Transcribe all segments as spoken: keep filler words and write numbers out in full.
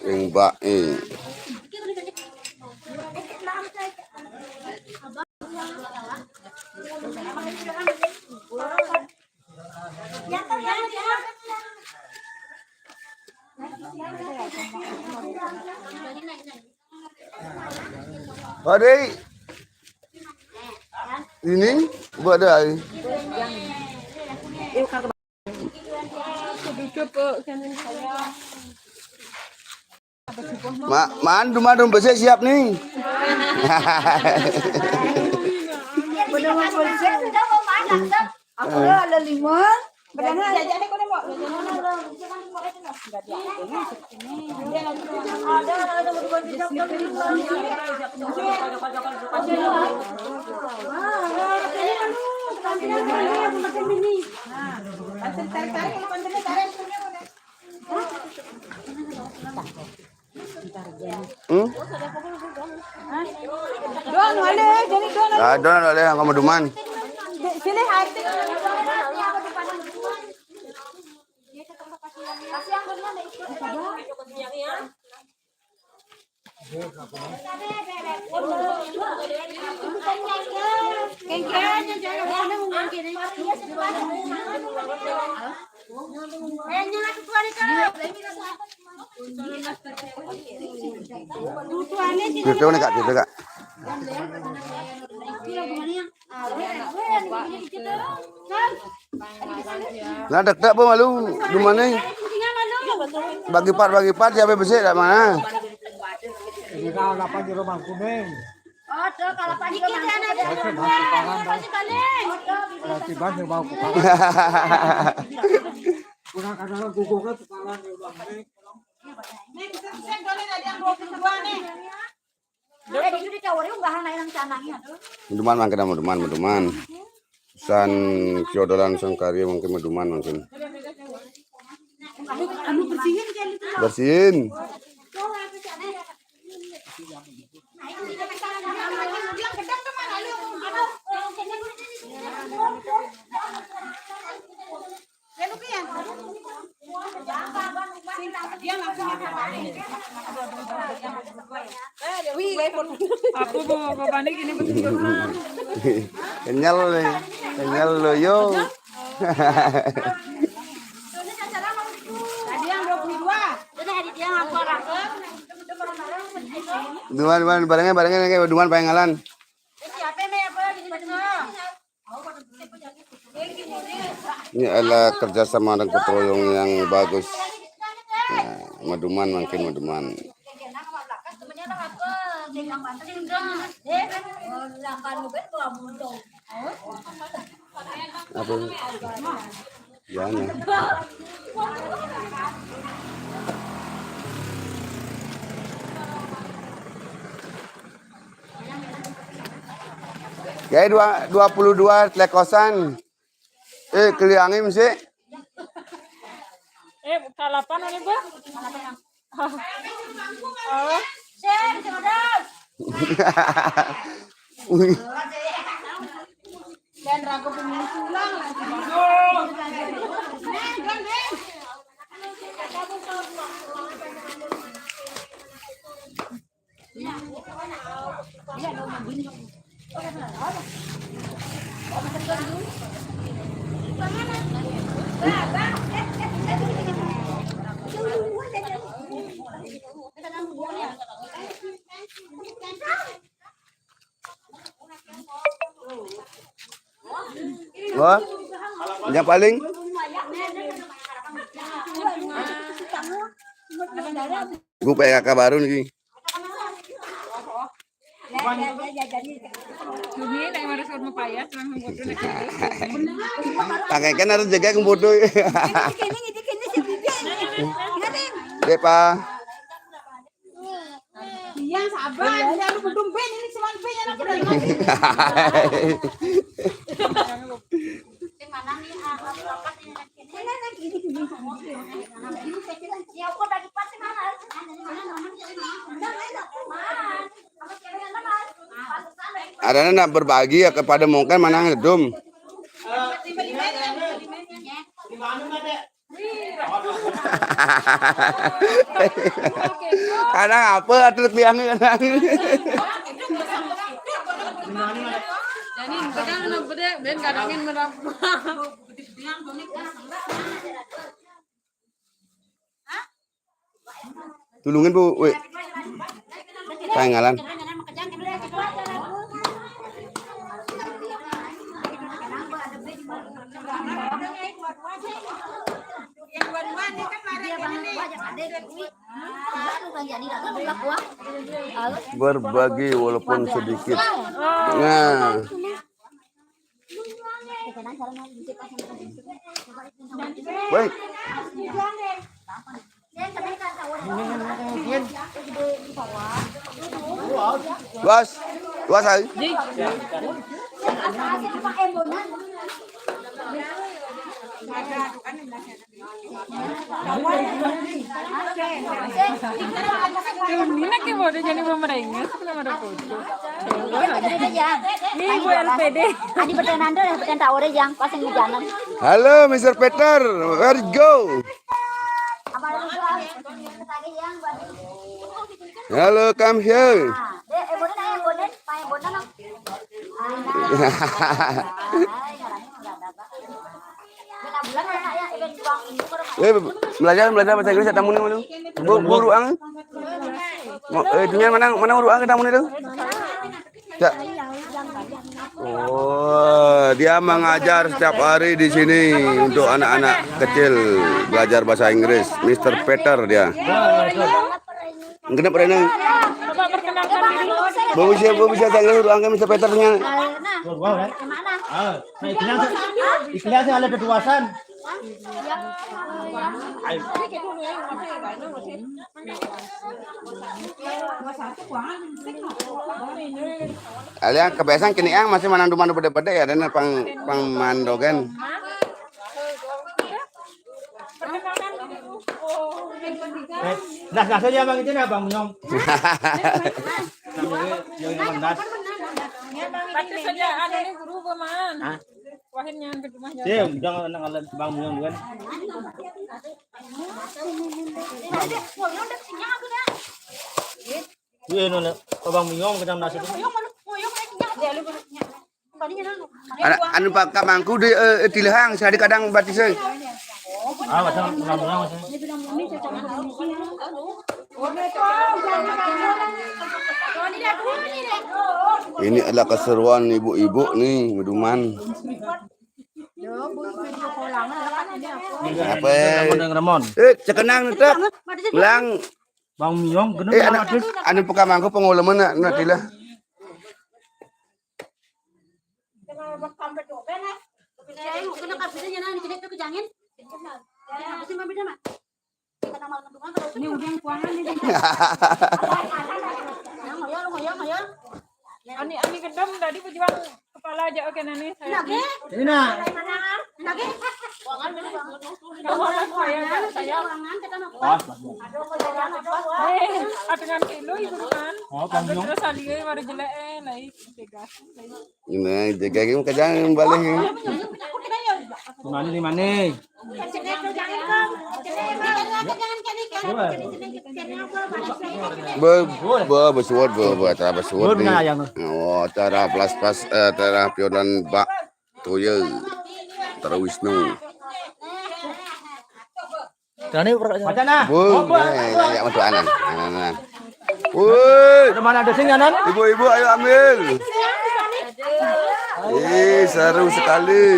Ring bak, eh. Ade. Ini buat dah. Ma, man, rumah dong besar siap nih. Aku ada lima. Berapa? Hmm? Don, wale, jadi don. Ah, don wale, angka maduman. Sini, hati. Duduk nih, Kak, duduk, Kak. Nah, dek-dek apa malu? Di mana? Bagi part, bagi part, siapa besar dak mana? Ini kan apa di rumah kuning? Ada kalau pagi kita ada. Kalau tiba, saya mau ke Palang. Kurang kadang gugurnya sekarang di rumah kuning. Nih, kita pesen boleh ada yang dua puluh dua nih. Maduman mangkin, maduman, maduman. San kiodolan, san karya mangkin, maduman mangkin. Bersihin. Aku mau bapaknya gini betul. Kenyal nih. Kenyal lo, yo. Tadi yang dua puluh dua. Duman, duman, barangnya, barangnya, kayak duman payangalan. Ini adalah kerjasama dan ketroyong yang bagus. Nah, maduman mangkin, maduman. Apa? Jangan. Ya, dua, dua puluh dua telekosan. Eh, keliangi mesti. Eh, kalapan ini, Bu? Oh. Dan ragu pemilu pulang lagi. Wah, yang paling. Gue P K K baru nih. Pakai kan harus jaga kembodo. Dek, Pak. Iya, sabar. Ini aku belum ben, ini cuman ben yang aku udah. Ada nak berbagi ya kepada mungkin mana ngedum. Kadang apa atlet biangnya kadang. Jadi kadang anak beda, ben kadangin merap. Tulungin, Bu. Wih. Kaingalan. Berbagi walaupun sedikit. Nah. Baik. Luas. Luas, ay. Ini nak keyboard jadi pemerengah, aku nama ada foto. Ini Bu L P D. Adi beten anda ya, beten tak ore yang pas yang di jalan. Halo, Mister Peter, where you go? Halo, come here. Eh, belajar, belajar bahasa Inggris, tamu ni, malu. Bu, bu, ruang. Mau, eh, dunia mana, mana ruang kita, tamu ni tu? Ya. Oh, dia mengajar setiap hari di sini untuk anak-anak kecil belajar bahasa Inggris. Mister Peter dia. Genep rene. Coba perkenalkan diri. Bagus ya, bagus ya, saya dulu angkat Mister Peter nya. Nah, ikhlas, ikhlas ada ketuasan. Alian kebiasaan kini yang masih manang dumah beda-beda ya, dan pang, pang mandogan. Nah, nah, saja Bang itu nah, Bang Nyong. Yang, yang, yang, yang, Pati saja ada ni guru paman. Hah? Wahin nyan ke rumah. Dia jangan nang alat Bang Nyong kan. Iya, nona, Bang Nyong kena nasi. Anu, anu pakai mangku di, eh, tilehang, sehari kadang batis, eh. Ah, macam pulang-pulang, macam. Ini adalah keseruan ibu-ibu nih, meduman. Apa? Ramon, Ramon. Eh, cekenang tetap. Belang. Bang Miong, genep. Eh, anak, anu pakai mangku pengulaman nak, nak tila. Ini udah kuangan ini. Ani, ani kedem tadi pejuang kepala aja, oke, nani. Ini. Kuangan dulu, kuangan. Saya, saya. Eh, atengan kilo ibu kan. Oh, Bang Miong. Terus alia baru jelek, eh, naik. Ini jaga kamu kejang balik ini. Di mana, di mana? Be, be, besuat, be, be, acara besuat ni. Oh, acara plus plus, eh, acara pionan bak toya. Acara Wisnu. Berani, berani. Baca nah. Bu, eh, ya, untuk anak. Anak-anak. Woi. Ada mana ada sing, Nan? Ibu-ibu, ayo ambil. Ih, seru sekali.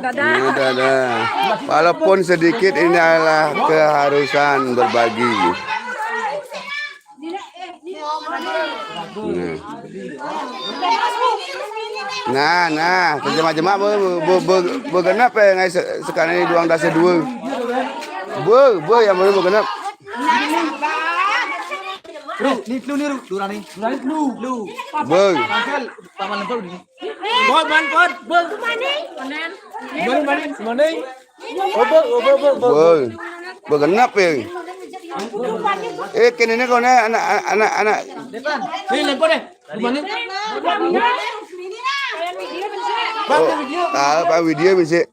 Ini dadah. Walaupun sedikit, ini adalah keharusan berbagi. Nah. Nah, nah, terjemah-jemah bu, bu, bu, bu genep ya, ngai se-, sekali duang dasa dua. Bu, bu, yang mana bu genep? Ru, ni lu ni, Ru, Ru Rani. Ru Rani, lu, lu. Bu. Paman lempar ni. Bot, man, bot, bot. Mana, mana, mana? Obo, obo, obo, obo. Woi, begenap ya. Eh, kene ni kau ni anak, anak, anak. Ni lempar deh. Mana? Bang, oh, video. Ah, Pak video bisa.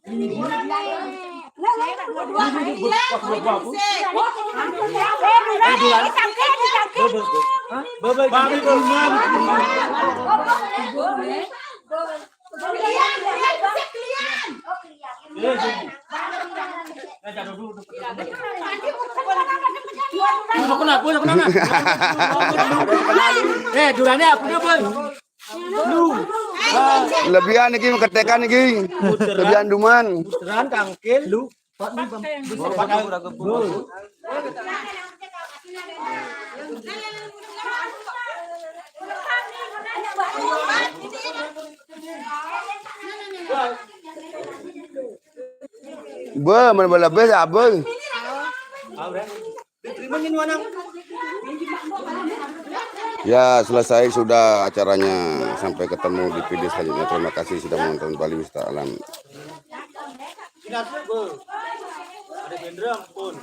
Eh, durane aku dia, Bang. Lu. Lebihan iki ketekan iki. Lebihan duman. Muteran tangkil lu. Pak lu, Bang. Be, men lebih ya, Be. Ya, selesai sudah acaranya. Sampai ketemu di video selanjutnya. Terima kasih sudah menonton Bali Wisata Alam. Ada genderang pun.